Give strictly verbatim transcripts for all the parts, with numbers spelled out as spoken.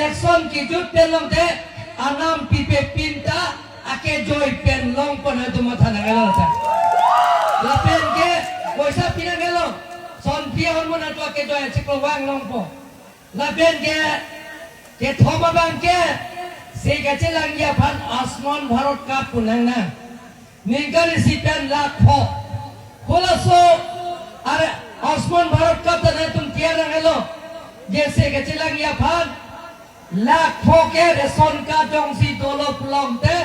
Election kejut pen longte anam pipe pin ta akejoi pen longpo nangtum matha nangkok ta. Lapen ke poisa pi nangkok. Son pi ahormu nangtum akejoi achiklo vang longpo. Lapen ke kethom abang ke se kachelangji aphan Ayushman Bharat Card pu nangnang. Ningkan isi pen lakh pho. Halaso are Ayushman Bharat Card ta nangtum tiar nangkok. Je se kachelangji aphan lakh pho ke ration card jongsi dolo pulote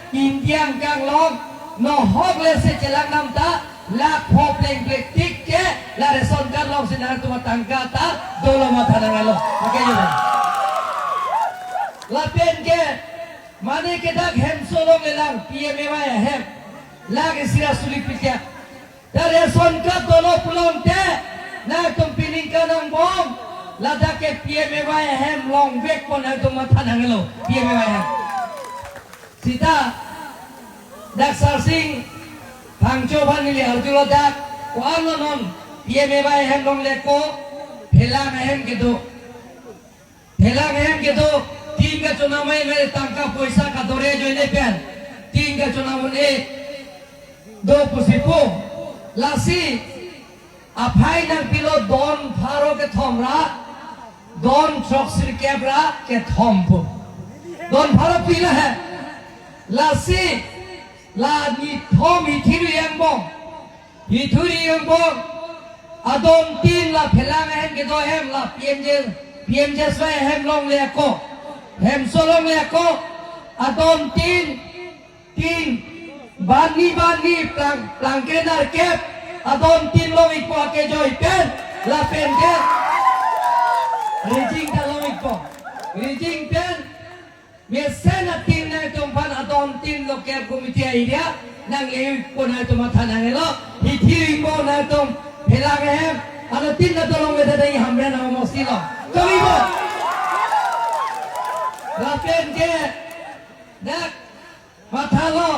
India angbong along nohok le se chelang nam ta lakh pho plengpleng tik ke la ration card alongsi nangtum atangka ta dolo matha nangkok. Oke, ya. Lapen ke mane ke dak hemso along lelang P M A Y ahem. Lake sira sulik pitia. Ta ration card dolo pulote nangtum pining kanang bom. Ladak ke P M A Y ahem longvekpo nangtum matha nangkok. P M A Y ahem. Sita dak Sarsing Phangcho aphan neli arjulo dak ko-an lo non P M A Y ahem longle ko phelang ahem kedo. Phelang ahem kedo, tin kachonam mai mai tangka poisa kadore ajoine pen tin kachonam un-e do pusi pu. Lasi aphai nangpilo don pharo kethom ra don throksi kep ra kethom pu. Don pharo pilo he. Lasi la nithom hithi ri angbong. Hithi ri angbong adon tin la phelang ahem kedo ahem la P M J, P M J S Y ahem longle ako. Hemso longle ako. Adon tin, tin, bani bani plang, plangke narkep. Adon tin longikpo akejoi pen. Lapen ke rijing ta longikpo. Rijing pen mesen atin nangtum aphan adon tin local committee area nangle-ikpo nangtum matha nangkok. Hithi ri angbong nangtum phelang ahem. Ano tin na dolong le dadai Hamren amosi lo. Kami bo. Lapen ke dak mathalo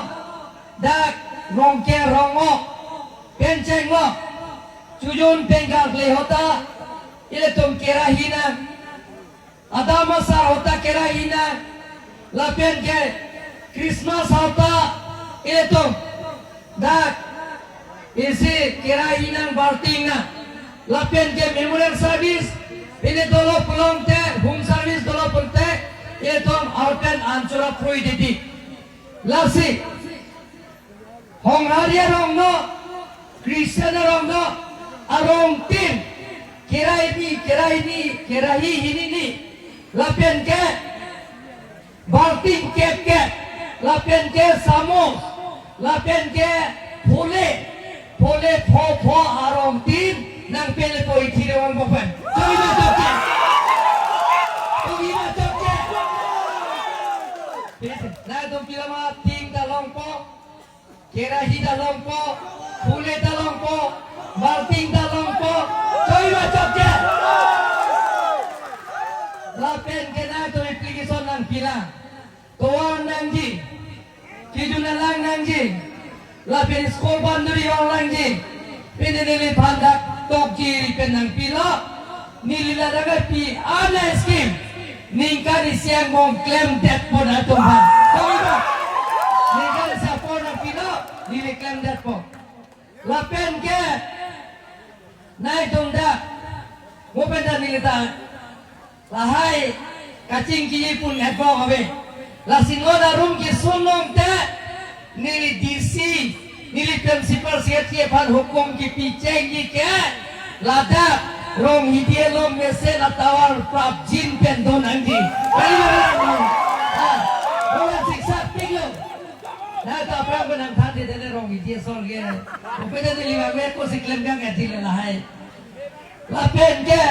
dak Rongker Rongmok pen chenglo. Chojun pen kar le ahut ta ilitum kerahi nang. Adam asar ahut ta kerahi nang, lapen ke Christmas ahut ta ilitum dak isi kerahi nang, balting nang, lapen ke memorial service pine dolo pulote, home service dolo pulote, ilitum arpen anchura prui didi. Lasi Honghari arong no, Christian arong no, arong tin, kerahi ni, kerahi ni, kerahi hini ni, lapen ke balting kep kep, lapen ke samus, lapen ke phule, phule pho pho arong tin nangpele po ithi rewang bopen. Kami ma chokche. Kami ma chokche. Nangtum pila ma tin ta longpo. Kerahi ta longpo, phule ta longpo, balting ta longpo, kami ma chokche. Lapen ke nangtum application nangpilang. Tovar nangji, kejun alang nangji, lapen school boundary along nangji. Pine neliphan dak tokji pen nangpilo. Neli ladak pi ana scheme ningkan isi angbong klemdetpo nangtum aphan. Kami ba? Ningkan isi apor nangpilo, neli klemdetpo. Lapen ke nangtum dak, mo pen ta neli ta lahai kachingki pun ekbong ave. Lasi non arum kesun longte neli D C, neli principal secretary aphan hukum kipi chengji ke ladak Ronghidi along mesen atovar prapjin pen do nangji. Kali ba? Ah, bola siksa pik lo. Nangtum aphrang benang than di dele Ronghidi asor ke. Kopete neli ba me ko si klem kang ati le lahai. Lapen ke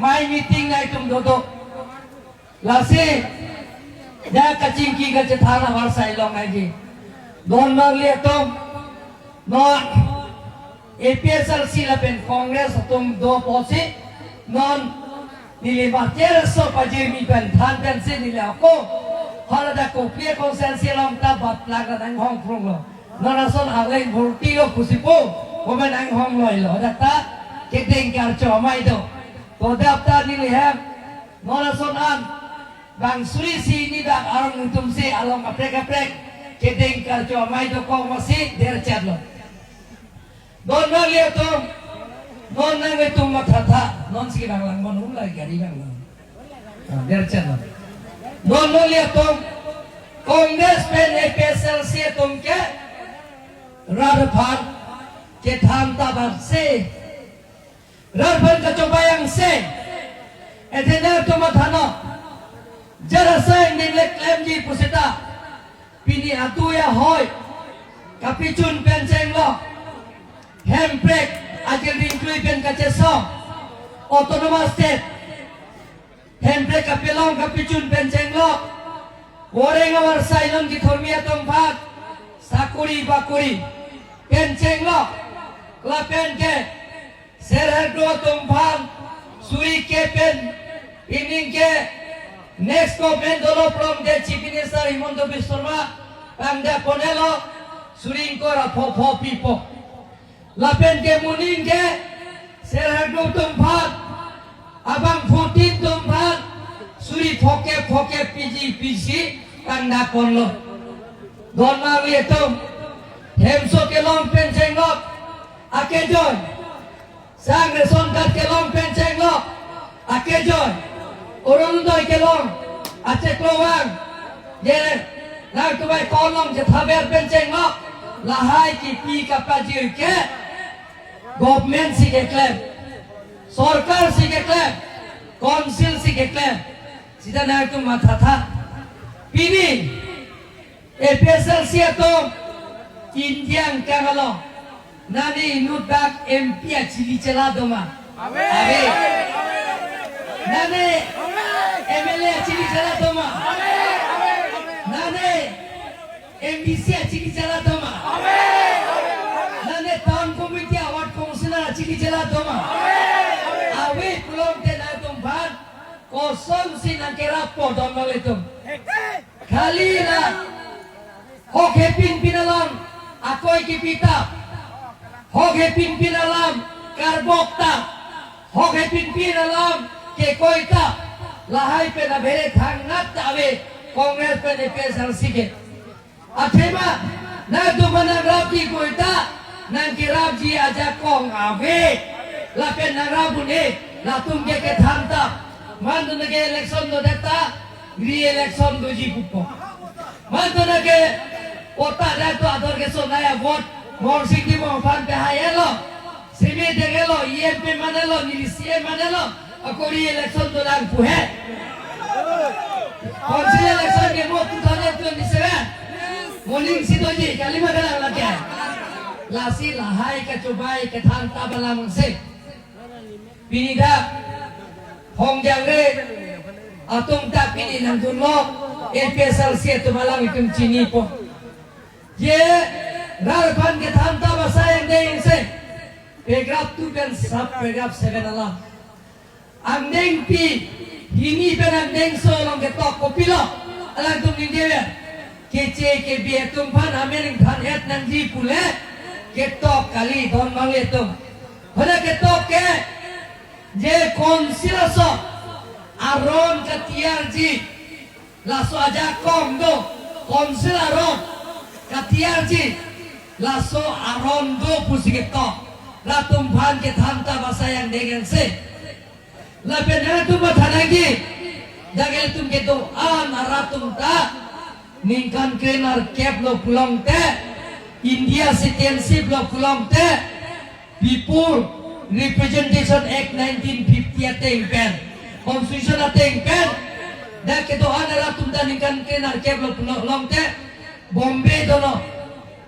mai meeting nangtum dodo. Lasi ya kachingki kachethan avarsai long aji. Don mangli atum, non A P H L C lapen Congress atum do pusi, non neli mater so pajirmi pen than pensi neli ako. Hala dak Kokliya constituency along ta bat plak nanghong prong lo. Non ason arleng volti lo pusi pu, komen nanghong loi lo. Dak ta kedeng karcho amei do. To dak ta neli hem, non ason an Bang suri isi ni dak arong nangtum si along kaprek kaprek kedeng karcho amei dokok masi derchat lo. Don nanglitum, non nanglitum mathatha, non si nanglang mon hum lagi gari nanglang. Ah, derchat lo. Don nanglitum, Congress pen A P H L C atum ke rat aphan kethan ta bang si. Rat aphan kachobei angse. Athe nangtum mathanon. Jara sai ning le klemji pusita. Pini atu ya hoi. Kapichun pen chenglo. Hemprek ajil ringklui pen kachesong. Autonomous State. Hemprek kapelong kapichun pen chenglo. Wareng avar sailon kithormi atum aphan. Sakuri bakuri. Pen chenglo. Lapen ke. Serhakdo atum aphan suri ke pen pining ke next government dolo pulote Chief Minister Himanta Biswa Sarma pangda ponelo suri ingkoi ra pho pho pipo. Lapen ke moning ke Serhakdo atum aphan abang fourteen atum aphan suri pho ke pho ke piji piji pangda ponlo. Don nanglitum hemso kelong pen chenglo akejoi. Sang ration card kelong pen chenglo akejoi. Orunodoi kelong acheklo vang. Je nangtum bai kolong chethaber pen chenglo. Lahai kipi kapajir ke government si keklem. Sorkar si keklem. Council si keklem. Sita nangtum mathatha. Pini A P H L C atum India angkang along. Nane inut dak M P achili chela doma. Ave. Nane M L A achili chela doma. Nane M D C achili chela doma. Nane town committee ward councillor achili chela doma. Ave pulote nangtum aphan kosonsi nangkerappo don nanglitum. Khali la hok hepin pin alam akoi kipi ta. Hok hepin pin alam karbok ta. Hok hepin pin alam kekoi ta. Lahai pen abhere thangnat ta ave Congress pen A P H L C ke. Athema nangtum aphan nangrapji koi ta, nangkerapji ajakong ave. Lapen nangrap un-e, latum ke kethan ta. Mantu nake election dodet ta, re-election doji pupo. Mantu nake patta dak to ador ke sonai a vote Morsing Timung aphan pehai-etlo. Seme denglo, E M pe manlo, neli C E M manlo, ako re-election dolang pu he. Council election ke mo two thousand twenty-seven. Moning si doji, kali ma kalang lake. Lasi lahai kachobei kethan ta balang si. Pini dak Hongjangre atum ta pini nangdunlo, A P H L C atum alanglitum chinipo. Je rat aphan kethan ta basa angdeng si. Paragraph two pen sub paragraph seven alam. Angdengpi hini pen angdengso along ketok kopilo? Alangtum ningje ave. Keche kebi atum aphan amen ingthan-et nangji pule ketok kali don nanglitum. Hala ketok ke je council aso aron katiyarji. Laso ajakong do, council aron katiyarji, laso aron do pusi ketok. Rat atum aphan kethan ta basa angdeng si. Lapen nangtum matha nangji, dak ilitum kedo-an arat atum ta ningkan krenerkep lo pulote, India citizenship lo pulote, people Representation Act nineteen fifty ateng pen, Constitution ateng pen, dak kedo-an arat atum ta ningkan krenerkep lo pulote, Bombay dono,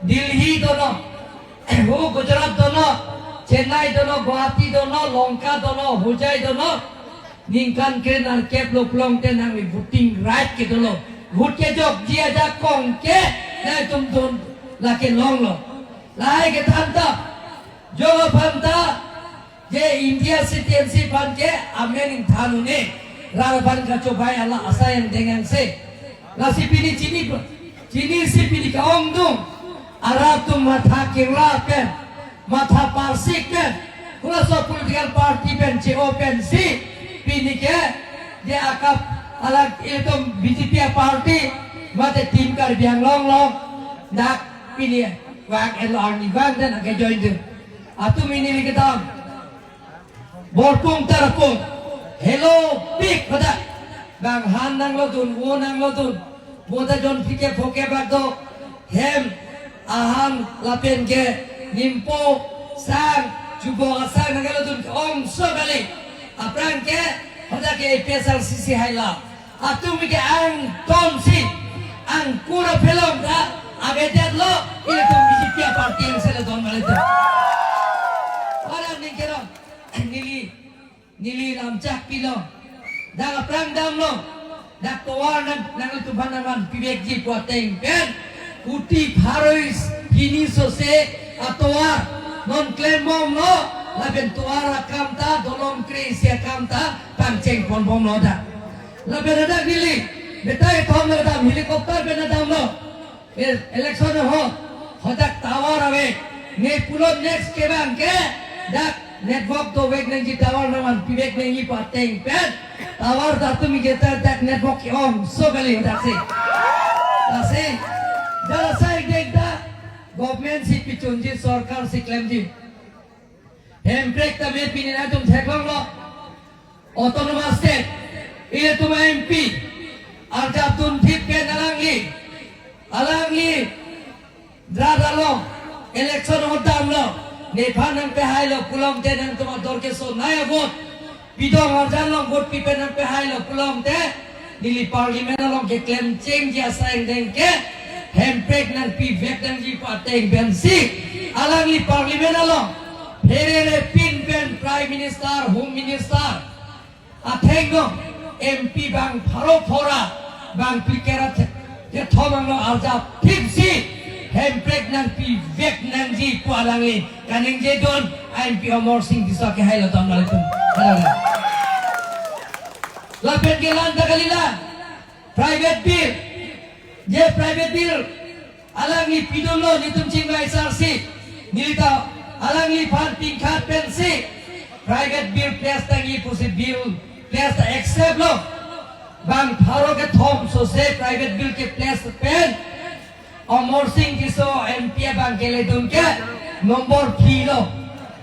Delhi dono, ho Gujarat dono, Chennai dono, Guwahati dono, Lanka dono, Hojai dono, ningkan krenerkep lo pulote nangli voting right ke dolo. Vote kejokji ajakong ke nangtum dun lake longlo. Lahai kethan ta, jok aphan ta, je India citizenship aphan ke amen ingthan un-e, rat aphan kachobei ala asai angdeng si. Lasi pini chini, chinisi pini ke-ongdung arat atum matha kira pen, matha parsik pen, halaso political party pen che-o pensi pini ke je akap Hala itum B J P a-party mate Team Karbi Anglong along dak pini vang-etlo, arnivang dan ake join dun. Atum ini likitam borpung tarpung helopik pada bang han nanglodun, vo nanglodun, vo ta jon phike phoke bak do, hem ahan lapen ke nimpo sang, chubok asang nangkelodun ke ongso kali. Aphrang ke hadak ke A P H L C C haila atum ke angtonsi angkur aphelong ta avedetlo, ilitum B J P a-party angse le don malitum. Orang ning kerong, neli neli lamchak pilo. Dak aphrang damlo. Dak tovar nang, nanglitum aphan nangvan pivekji pu ateng pen kuti pharo-isi hini sose atovar non klembomlo, lapen tovar akam ta, dolong kre-isi akam ta pangcheng ponbomlo dak. Lapen hadak neli betai thom lo dam, helicopter pen damlo. E-, election ahut hadak tovar ave. Ne pulo next kevang ke dak network dovek nangji, tovar nangvan pivek nangji pu ateng pen tovar datum iketa dak network ke-ongso kali daksi. Daksi. Dak asai dek dak government si pichunji, sorkar si klemji. Hemprek tame pini nangtum theklonglo. Autonomous State, ilitum a-M P arjap dunthip pen alangli, alangli rat along election ahut damlo, nephan nangpehailo pulote, nangtum ador keso nai a-vote, pidong arjan along vote pipen nangpehailo pulote, neli Parliament along keklem chengji asai angdeng ke Hemprek nangpivek nangji pu ateng pensi alangli Parliament along pherere pin pen Prime Minister, Home Minister athengno, M P bang pharo pharo ra bang phlikra the-, kethom angno arjap thipsi Hemprek nangpivek nangji pu alangli kaningje dun, M P Amarsing Tisso ke hailo don malitum. Lapen ke la-an ta kali la private bill. Je private bill alangli pidunlo, netum chingvai sarsi, neli ta alangliphan pingkhat pensi private bill place tangji pusi bill place ta accept lo. Bang pharo kethom sose private bill ke place pen Amarsing Tisso M P abang keledun ke number three lo.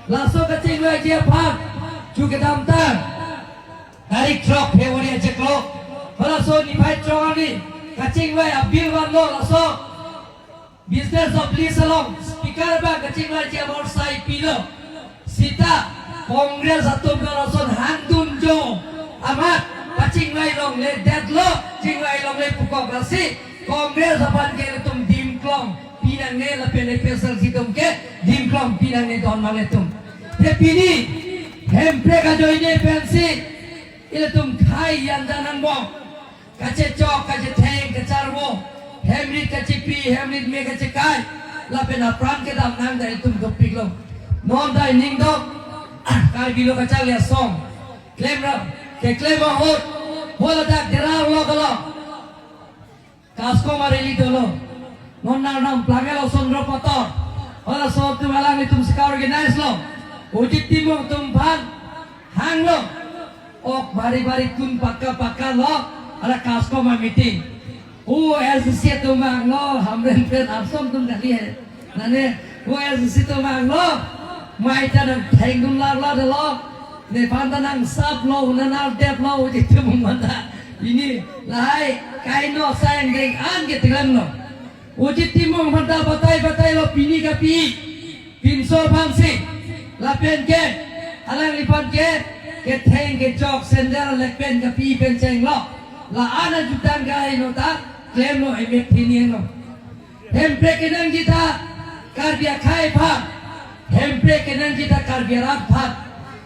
Laso kachingvaiji aphan chu kedamtang tarik throk February achiklo, halaso niphai throk arni kachingvai a-bill vanlo, laso business of lease along Speaker abang kachingvaiji abor sai pilo. Seta Congress atum ke lason hangdun jo amat pachingvai longledetlo, chingvai longle pukok lasi Congress aphan ke ilitum dimklong pinangne lapen A P H L C atum ke dimklong pinangne don malitum. Te pini Hemprek ajoine pensi ilitum khei yanjan angbong, kachechok, kachetheng, kacharvo, hemrit kachepri, hemrit me kachekai, lapen apran kedam nang dai tum dopiklo. Non dai ning dok, Karbi lo kacharli asong klemra, keklem ahut, holadak Dera lo kalo. Kaskom a-rally dolo. Non Arnam Plange lo, Sondro Pator. Halaso atum alanglitum sika organize lo. Ojit Timung atum aphan hanglo. Ok bari bari tun pakka pakka lo. Hala Kaskom a-meeting. O S D C atum hanglo, Hamren pen Arsom atum kali he. Nane, O S D C atum hanglo. Mai ta nangthengdun larlo dolo. Nephan ta nangsaplo, nanardetlo, Ojit Timung aphan ta. Pini lahai kaino asai angdeng an ke tilan lo. Ojit Timung aphan ta batai batai lo pini kapi, pinso aphansi. Lapen ke alangliphan ke ketheng kechok sandal lek pen kapi pen chenglo. La-an ajutang kaino ta klemlo, emek thini lo. Hemprek kenangji ta Karbi akhei aphan. Hemprek kenangji ta Karbi arat aphan.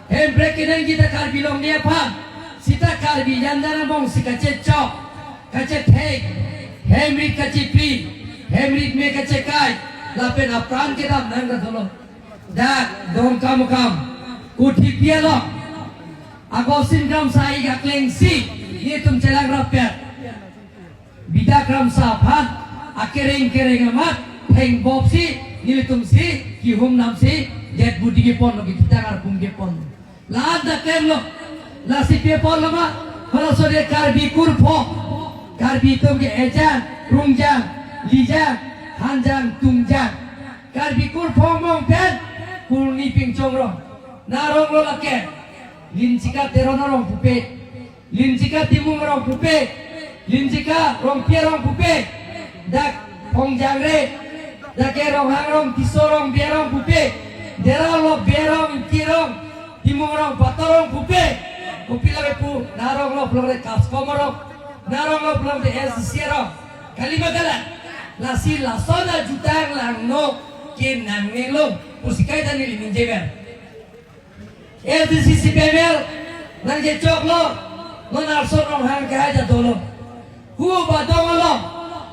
Hemprek kenangji ta Karbi Longri aphan. Seta Karbi yanjan angbong si kachechok, kachethek, hemrit kachepri, hemrit me kachekai, lapen apran kedam nang ta dolo. Dak Dongkamukam, Kuthipi along, Augustine Kramsa ik aklengsi, netum chelang rapet. Bida Kramsa aphan akereng kereng amat thengbopsi nelitumsi kihum namsi det budi kepon lo, kithitang arpum kepon lo. La-an ta klemlo. Lasi pe pon lo ma? Halaso de Karbi kurphong, Karbi atum ke ejang, rungjang, lijang, hanjang, tungjang. Karbi kurphong mong pen kurni pingchong rong. Narong lo lake, Limchika Teron arong pupe, Limchika Timung arong pupe, Limchika Rongpi arong pupe, dak Phongjangre, dak ke Ronghang rong, Tisso rong, Bey arong pupe, Dera lo Bey arong, Ingti arong, Timung arong, Pator arong pupe, kopi lake pu, narong lo pulote Kaskom arong, narong lo pulote S D C arong. Kali ma kalang? Lasi lason ajutang langno ke nangnelo pusi kaita neli ningjever. S D C C P M L nangkechoklo, non arson Ronghang kehai ta dolo. Hu badong along,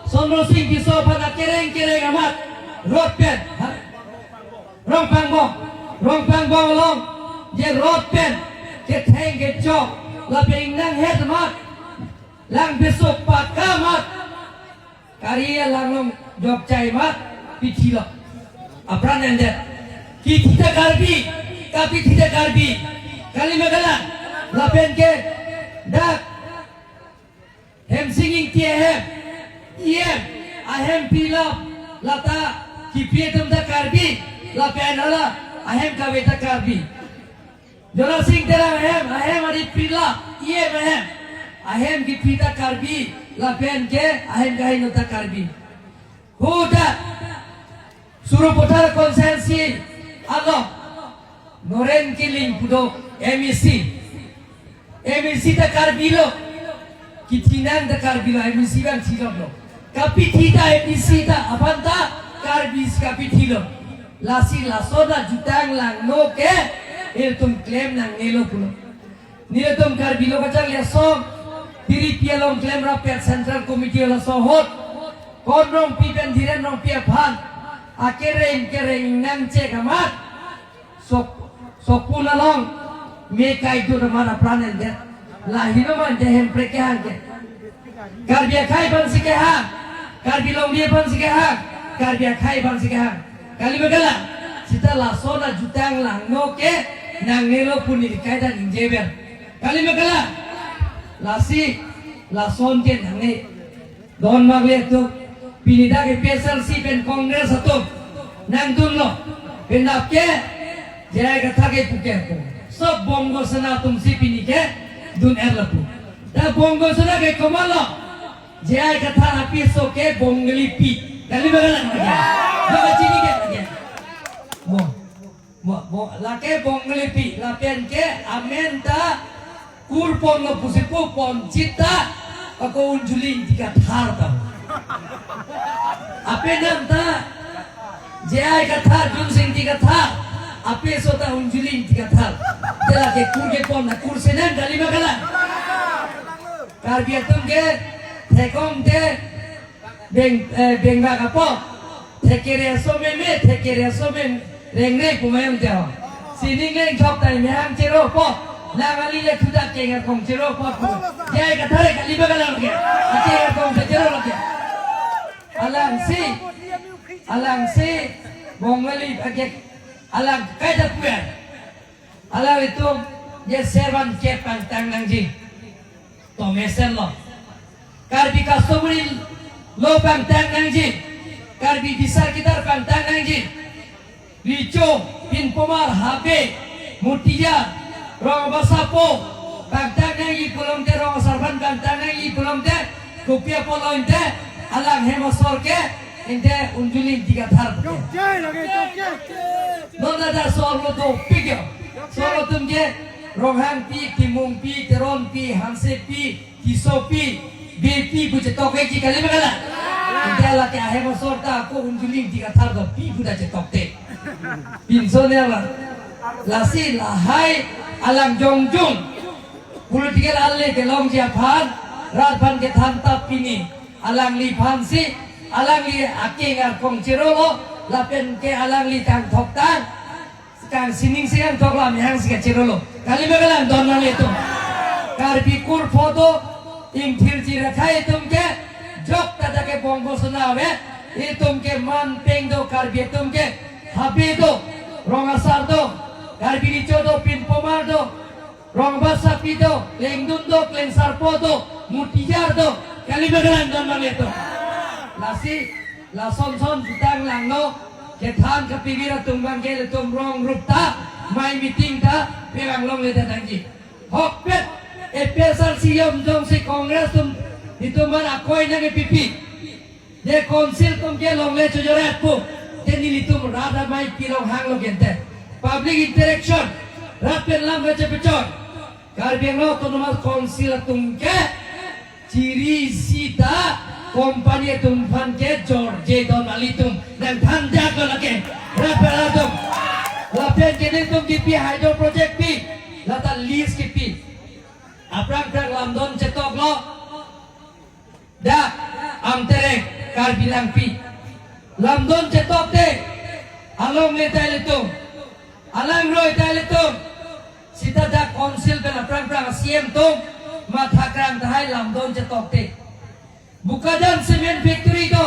Sonro Sing Tisso aphan akereng kereng amat, road pen, ha? Rongpangbong, Rongpangbong along, je road pen, ketheng kechok, lapen ingnang het amat, lang besok pakka amat, kari alang along jokchai amat, pithilo. Apran endet. Kithi ta Karbi, kapithi ta Karbi. Kali ma kalang? Lapen ke, dak, Hemsing Ingti ahem, E M, ahem pilap, lata, kiphi atum ta Karbi, lapen hala, ahem kave ta Karbi. Jona Sing Terang ahem, ahem ari pilap, E M ahem, ahem kiphi ta Karbi, lapen ke, ahem kaheno ta Karbi. Huda, Sarupathar constituency along, Noren Killing pu do M A C. M A C ta Karbi lo. Kithinang ta Karbi lo, M A C bang thilok lo. Kapithi ta M A C ta, aphan ta Karbi si kapithi lo. Lasi lason ajutang langno ke, ilitum klem nangnelo pulo. Nelitum Karbi lo kacharli asong, Tiripi along klemrap pen Central Committee laso ahut, Kon Rongpi pen Dhiren Rongpi aphan akereng kereng nangchek amat, sok, sokpun along me kai tu amat apran endet. Lahei no man je Hemprek kehang ke. Karbi akhei aphan si kehang, Karbi longri aphan si kehang, Karbi akhei aphan si kehang. Kali ma kalang? Seta lason ajutang langno ke nangnelo pu neli kaita ningjever. Kali ma kalang? Lasi, lason ke nangne. Don magle tu, pini dak A P H L C pen Congress atum nangdunlo. Penap ke, J I Kathar ke puke pu. Sob Bongo Sena atum si pini ke dun-er lapu. Dak Bongo Sena ke komatlo? J I Kathar apiso ke Bongali pi. Kali ma kalang lake? Baka chini ke lake? Mo, mo, mo, lake Bongali pi. Lapen ke amen ta kurponlo pusi pu ponchit ta, ako Unjuli Ingti Kathar ta. Ape nam ta J I Kathar, Jumsing Ingti Kathar. Apiso ta Unjuli Ingti Kathar. Te lake kur kepon na kur senang, kali ma kalang? Karbi atum ke thekom te beng, eh, bengbak apot. Thekere aso meme, thekere aso mem rengre pu ma yam te ho. Sining leng chok tai mehang chero po. Lang ali le thudak keng akong chero po pu. J I Kathar ke kali ma kalang ke? Akeng akong chero lake. Alangsi, alangsi, Bongali ake, alang kaita puan. Alanglitum je servan ke pangtang nangji. To mesenlo. Karbi customary law pangtang nangji. Karbi bisar kidar pangtang nangji. Richo, pinpomar, habe, mutiya, rong basapo, pangtang nangji pulote, rong asar aphan pangtang nangji pulote, kopi apotlo ante, alang hem asor ke, ante Unjuli Ingti Kathar. Jai lage, jai. Non ada sor lo dopik yo. Sor atum ke Ronghang pi, Timung pi, Teron pi, Hanse pi, Tisso pi, Bey pi pu chetok ke ji, kali ma kalang? Ante lake ahem asor ta ako Unjuli Ingti Kathar do pi pu ta chetok te. Pinso ne alang. Lasi lahai alang jongjung political ale kelongji aphan, rat aphan kethan tap pini. Alangliphan si, alangli akeng akong chero lo, lapen ke alangli kangthok tang, kangsining si kangthok, lam hang si kachero lo. Kali ma kalang don nanglitum? Karbi kurpho do, ingthirji rakhai atum ke, jok ta dak ke Bongo Sena ave, itum ke man peng do, Karbi atum ke habe do, rong asar do, Karbi Richo do, pinpomar do, Rong Basapi do, Klengdun do, Klengsarpo do, Mutijar do, kali ma kelang don mangli atum. Lasi, lason son jutang langno, kethan kapivir atum abangke ilitum rong rup ta, mei meeting ta, pevang longle ta nangji. Ahokpet, A P H L C yom jongsi Congress atum, itum man akoi nangkepipi. Je council atum ke longle chojor-et pu. Te nelitum rat amei pilong hanglo gente. Public interaction. Rat pen lam kachepechon. Karbi Anglong Autonomous Council atum ke chiri sita company atum aphan ke jorje don mangli atum. Nangthan jak don lake. Rat pen rat atum. Lapen ke nelitum kipi hydro project pi. Lata lease kipi. Aphrang phrang lamdon chetoklo. Dak Amtereng, Karbi Langpi. Lamdon chetokte, alongle ta ilitum, alangroi ta ilitum. Sita dak council pen aphrang phrang C M atum, matha krang tahai lamdon chetokte. Bokajan cement factory do,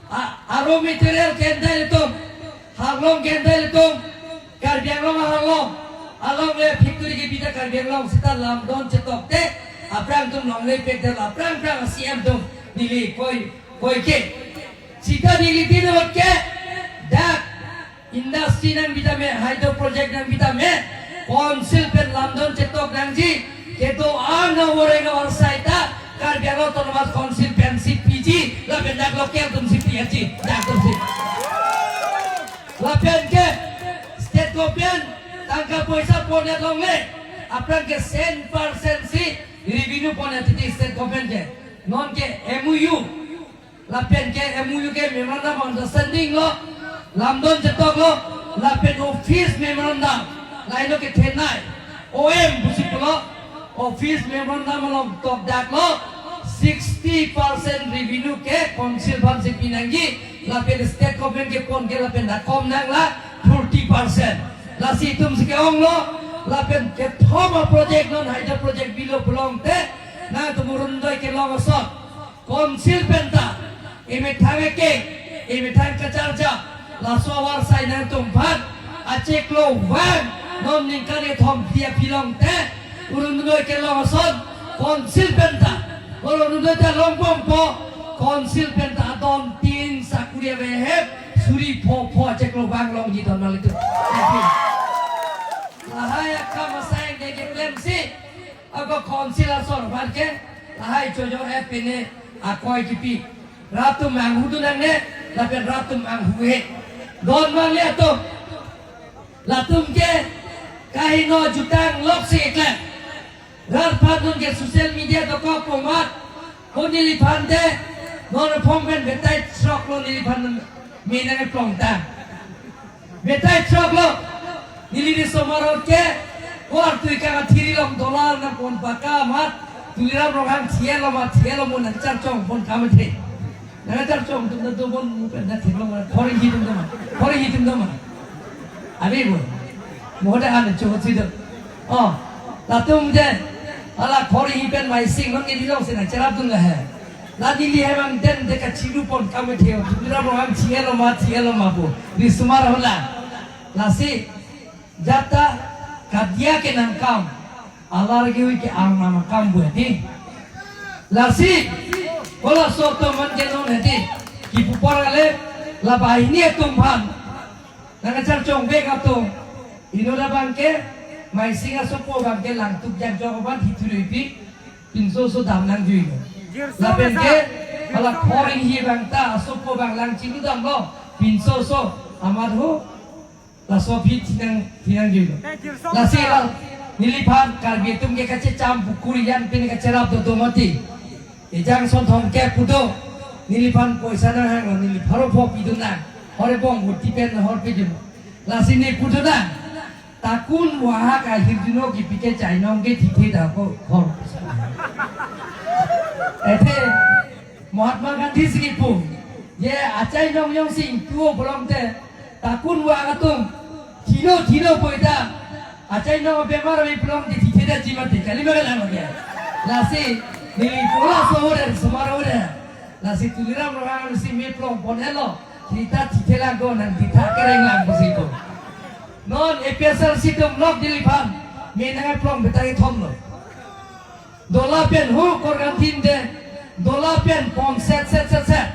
a, a raw material ke-en ta ilitum, harlong ke-en ta ilitum, Karbi Anglong aharlong, alongle factory kebi ta Karbi Anglong sita lamdon chetokte, aphrang atum longle pek ta aphrang phrang C M atum neli koi, koi ke. Sita neli pinot ke, dak industry nangpi tame, hydro project nangpi tame, council pen lamdon chetok nangji, kedo-an avoreng avarsai ta, Karbi Anglong Autonomous Council pensi piji, lapen dak local atumsi piji, dak atumsi. Lapen ke state government tangka poisa pon-et longle, aphrang ke cent percent si revenue pon-et titi state government ke. Non ke M O U, lapen ke M O U ke memorandum of understanding lo, lamdon chetoklo, lapen office memorandum, lahelo kethenei, O M pusi pulo, office memorandum along tokdaklo, sixty percent revenue ke council aphansi pinangji, lapen state government ke pon ke lapen dak kom nanglang forty percent. Lasi itumsi ke-onglo, lapen kethom aproject non hydro project bilo pulote, nangtum Orunodoi kelong ason council pen ta, emethang eke, emethang kacharja, laso avarsai nangtum aphan, achiklo vang, non ningkan kethom phli aphi longte, Orunodoi kelong ason, council pen ta, Orunodoi ta longbompo, council pen ta adon tin sakuri ave hep, suri pho pho achiklo vang longji don mangli atum. Thank you. Lahai akam asai ke keklemsi, ako council asor aphan ke, lahai chojor-et pine akoi kipi. Rat atum anghu dun nangne, lapen rat atum anghu-e. Don mangli atum. Latum ke kaheno jutang loksi keklem. Rat aphan non ke social media dokok pu amat, ho neliphan te, non aphong pen betai throk lo neliphan me nangplong ta. Betai throk lo, neli riso marot ke, ko artui kang athiri long dollar nangpon baka amat, Tuliram Ronghang thielo ma thielo mo nangcharchong pon kamathe. Nangcharchong atum ta dobon mu pen na thilo ma, khori hi atum ta ma, khori hi atum ta ma. Abi bo, mo da an chong si do. Oh, latum je, hala khori hi pen Maising non neli longsi nangcherap dun la he. La neli he mang den de kachiru pon kamathe, Tuliram Ronghang thielo ma thielo ma bo. Risomar hola. Lasi, jata kadia ke nangkam, alar ke hui ke ang nama kam bu di. Lasi, kola soto man ke non hedi, kipu por ale, la banghini atum aphan. Nangcharchong bek atum, inut abangke, Maising asopo abangke langtuk jak jok abang hithuri pi, pinso so dam nangjuilo. Lapen ke, hala khori hi abang ta, asopo abang lang chinglu damlo, pinso so, amat ho, laso aphi thinang, thinangjuilo. Lasi la, neliphan, Karbi atum ke kachecham pu kurian pen kacherap do do mati. Ejang son thom ke pu do, neliphan poisa nanghang, neli pharo pho pidun nang. Hore bong huti pen hor pidun. Lasi ne pu do nang. Takun wahak ahirjuno kipi ke chainong ke thithe da ko khor. Athe Mahatma Gandhi si kipu. Je achainong jongsi ingtuo pulote, takun wahak atum, thilo thilo pu ta, achainong bemar ave pulote thithe daji mati, kali ma kelang lagi. Lasi, neli pu laso ore, somar ore. Lasi Tuliram Ronghang si me plong pon-etlo, kita thithe lang ko nang thitha kereng lang pusi ko. Non A P H L C atum lok neliphan, Menang plong betai thom lo. Dola pen hu korkan tin de. Dola pen pom set set set set.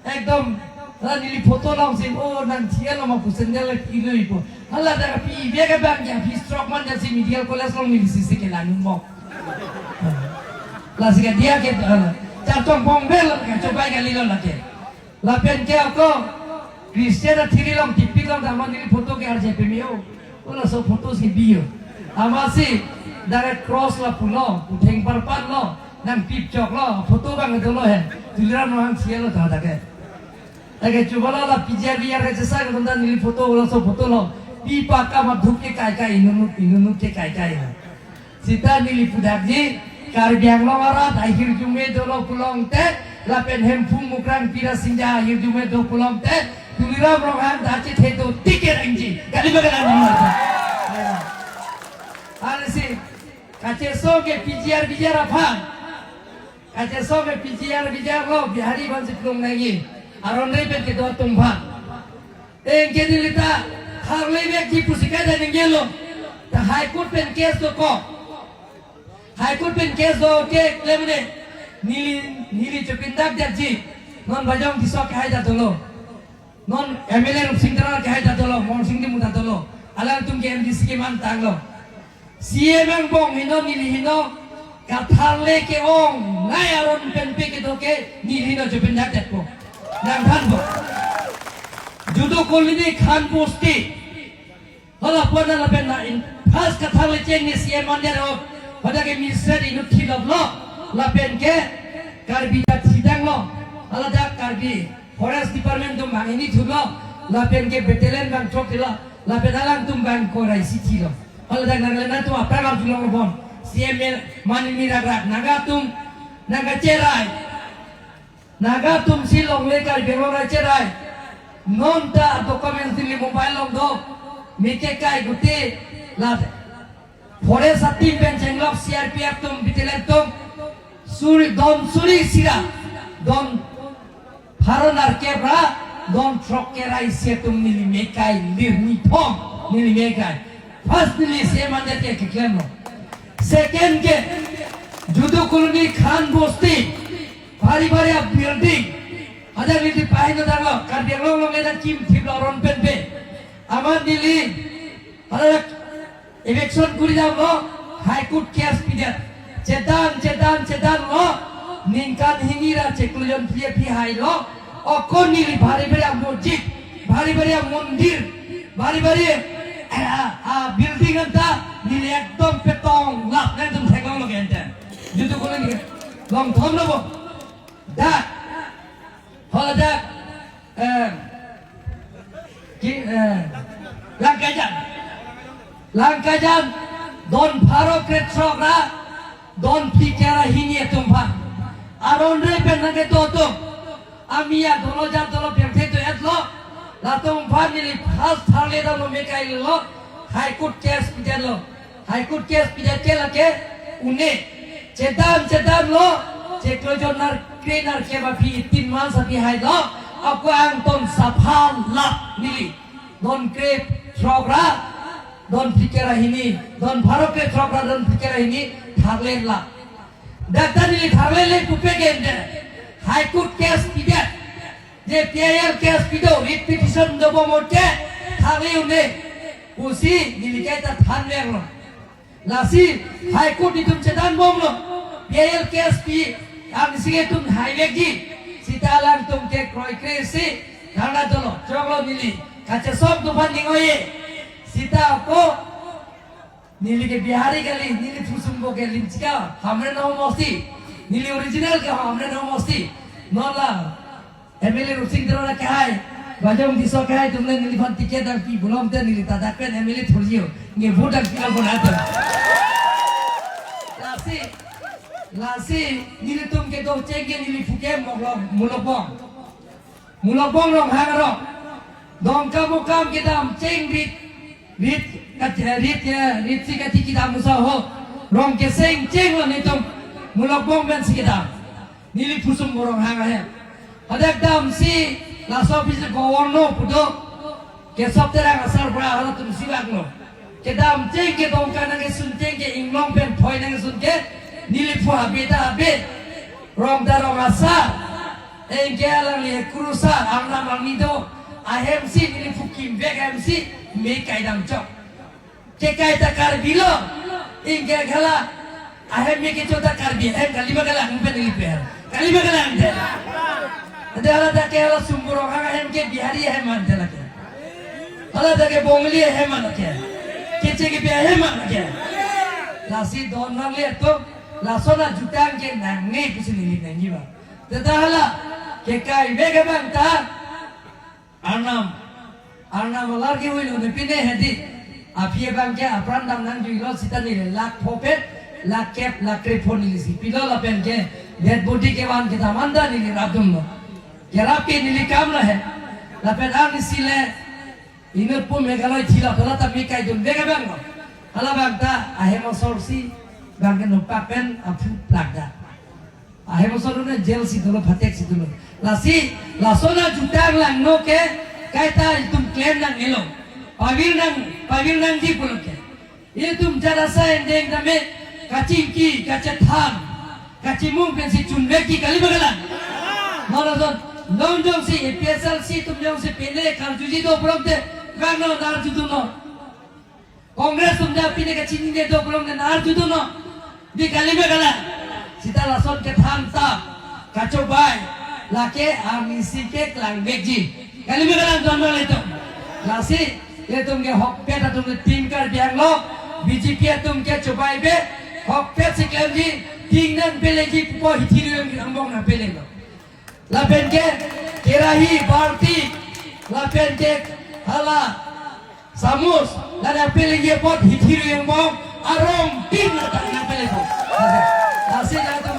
Ekdom, la neli photo long sim, oh, nang thian lo ma pu sandal le pi lo ipo. Hala da pi ve ke bang ya, pi stroke man ya si medical college long neli sisi ke lang mo. Lasi ke dia ke, eh, char tong pong bel, ke cobai kali lo lake. Lapen ke ako, Christian athiri long, tipi long, daman neli photo ke arje pemio. Ula so photo si biyo. Amatsi, direct cross la pulo, putheng parpan lo, nang pip chok lo, photo bang dolo he. Tuliram lo hang siya lo tha ke. Lake chubala la P G R V R ke chesa ke tonta neli photo lo so photo lo. Pi pa ka ma dhuk ke kai kai inunu inunu ke kai kai. Sita neli pudakji, Karbi Anglong arat ahirjume dolo pulote, lapen Hemphu Mukrang Pira Singja ahirjume do pulote, Tuliram Ronghang ta chethe do ticket angji. Kali ba kalang dolo. Arsi, kacheso ke P G R V R aphan. Kacheso ke P G R V R lo Bihari aphan si plung nangji. Aron re pen kedo atum aphan. Engke neli ta tharle vekji pusi kada ningjelo. Ta High Court pen case do ko. High Court pen case do ke klemne. Neli, neli chupindak detji. Non Bajong Tisso kehai ta dolo. Non M L A Rupsing Teron kehai ta dolo, Morsing Timung ta dolo. Alangtum ke M D C keman tanglo. C M angbong heno neli heno, katharle ke-ong, nai aron penpe kedo ke neli heno chupindak detpo. Nang thanpo. Judu Colony Khan Bosti. Hala pon lapen na in first katharle cheng ni C M mandir ho. Pada ke minister inut thilop lo. Lapen ke Karbi ta thidang lo. Hala dak Karbi Forest Department atum bang ini thulo. Lapen ke battalion bang chok thilo. Lapen alangtum bang korai si thilo. Hala dak Nagaland atum apra kam thulong bon. C M manini rak rak. Naga atum, Naga cherai. Naga atum si longle Karbi Anglong ra cherai. Non ta document si li mobile long do. Mike kai guti la forest a-team pen chenglok C R P F atum battalion atum. Suri don suri sira. Don pharo nerkep ra. Don throk kre ra isi atum neli mekai lir ni thom neli mekai. First neli C M mandir ke keklem lo. Second ke Judu Colony Khan Bosti. Bari bari a-building. Ada neli pahino dang lo. Karbi Anglong along ena kim thip lo aron penpe. Amat neli. Ada eviction kuri dam lo. High Court case pidet. Chedan, chedan, chedan lo. Ningkan hini ra chiklo jon phli aphi hai lo. Ako neli bari bari a-mosque. Bari bari a-mandir. Bari bari, eh, a, a-building anta neli ekdom petong lap nangtum theklong lo ke anta. Judu Colony long thom lo bo. Dak. Hala dak. Eh. Ki, eh. Langkajan. Langkajan. Don pharo kre throk ra. Don phli kre ra hini atum aphan. Aron re pen nangkedo atum. Ami ya dolo jat dolo pemthe do-et lo. Latum aphan neli first tharle dam lo mekai lo. High Court case pidet lo. High Court case pidet ke lake une. Chedan chedan lo. Chiklo jon nerkep nerkep aphi tin months aphi hai lo. Ako angton sapha lap neli. Don kre throk ra. Don phli kre ra hini. Don pharo kre throk ra don phli kre ra hini. Tharle la. Dak ta neli tharle le pupe ke ante. High Court case pidet. Je P I L case pido, writ petition dobom ke, tharle un-e. Pusi, neli ke ta than vek lo. Lasi, High Court netum chedan bom lo. P I L case pi, angsi ke tum hai vekji. Sita alangtum ke kroikre si, dharna dolo, choklo neli. Kachesok atum aphan ning-o-e. Sita ako, neli ke Bihari kali, neli Phusum bo ke Limchika, Hamren Home Bosti. Neli original ke Hamren Home Bosti. Non la, M L A Rupsing Teron kehai, Bajong Tisso kehai atum le neliphan ticket dang pi pulote neli ta dak pen M L A thurji ho. Nge vote dang pi lo bon atum. Lasi, lasi, nelitum kedo cheng ke neli phuke Mulok, Mulokbong. Mulokbong Ronghang arong. Dongkamukam kedam cheng rit, rit, kat-, rit, eh, rit si kati kedam usa ho. Rong keseng cheng lo netum. Mulokbong pen si kedam. Neli Phusum bo Ronghang ahem. Hadak damsi laso office governor pudo. Kesop Terang asar bra halatum sibak lo. Kedamtang ke Dongka nangkesun tang ke inglong pen phoi nangkesun ke neli phu habe ta habe. Rong ta rong asar. Anke alangli kurusar, Arnam arni do. Ahemsi neli phu kimvek ahemsi me kai damchok. Kekai ta Karbi lo. Anke hala ahem me kecho ta Karbi ahem, kalima kalang pen neli per. Kalima kalang de. Ante hala ta ke hala Sumburong ahem ke Bihari ahem ante lake. Hala ta ke Bongali ahem lake. Keche kepi ahem lake. Lasi don nangle to, lason ajutang ke nangne pusi neli nangji ba. Teta hala kekaivek abang ta Arnam, Arnam alar ke huilo ne pine hedi. Aphi abang ke apran dam nangjuilo sita neli lakh phopet, lakh kep, lakh krepho neli si pilo lapen ke dead body kevan kedam anta neli rapdunlo. Kerap ke neli kam lo he. Lapen arnisi le inut pu Meghalaya thilo, hala ta me kaidunvek abang lo. Hala abang ta ahem asor si abang ke nopak pen aphu plak da. Ahem asor ne jail si dolo, phatek si dolo. Lasi lason ajutang langno ke kaita itum klem nangnelo. Pavir nang, pavir nangji pulo ke. Itum jat asai endeng tame kachingki, kachethan, kachimung pensi chunvekji, kalima kalang. Marathon long jongsi A P H L C atum jongsi pine karjuji do pulote, kangno nar judunno. Congress atum ta pine kachinine do pulote nar judunno. Di kalima kalang. Sita lason kethan ta kachobei, lake arnisi ke klangvekji. Kalima kalang don nangle to. Lasi itum ke hokpet atum ke tin Karbi Anglong, B J P atum ke chobei be, hokpet si klemji, tin nangpeleji pu hithi ruyang angbong nangpelelo. Lapen ke kerahi, balti, lapen ke hala samus, lana pele ye pot hithi ruyang angbong arong tin nangpele po. Lasi nangtum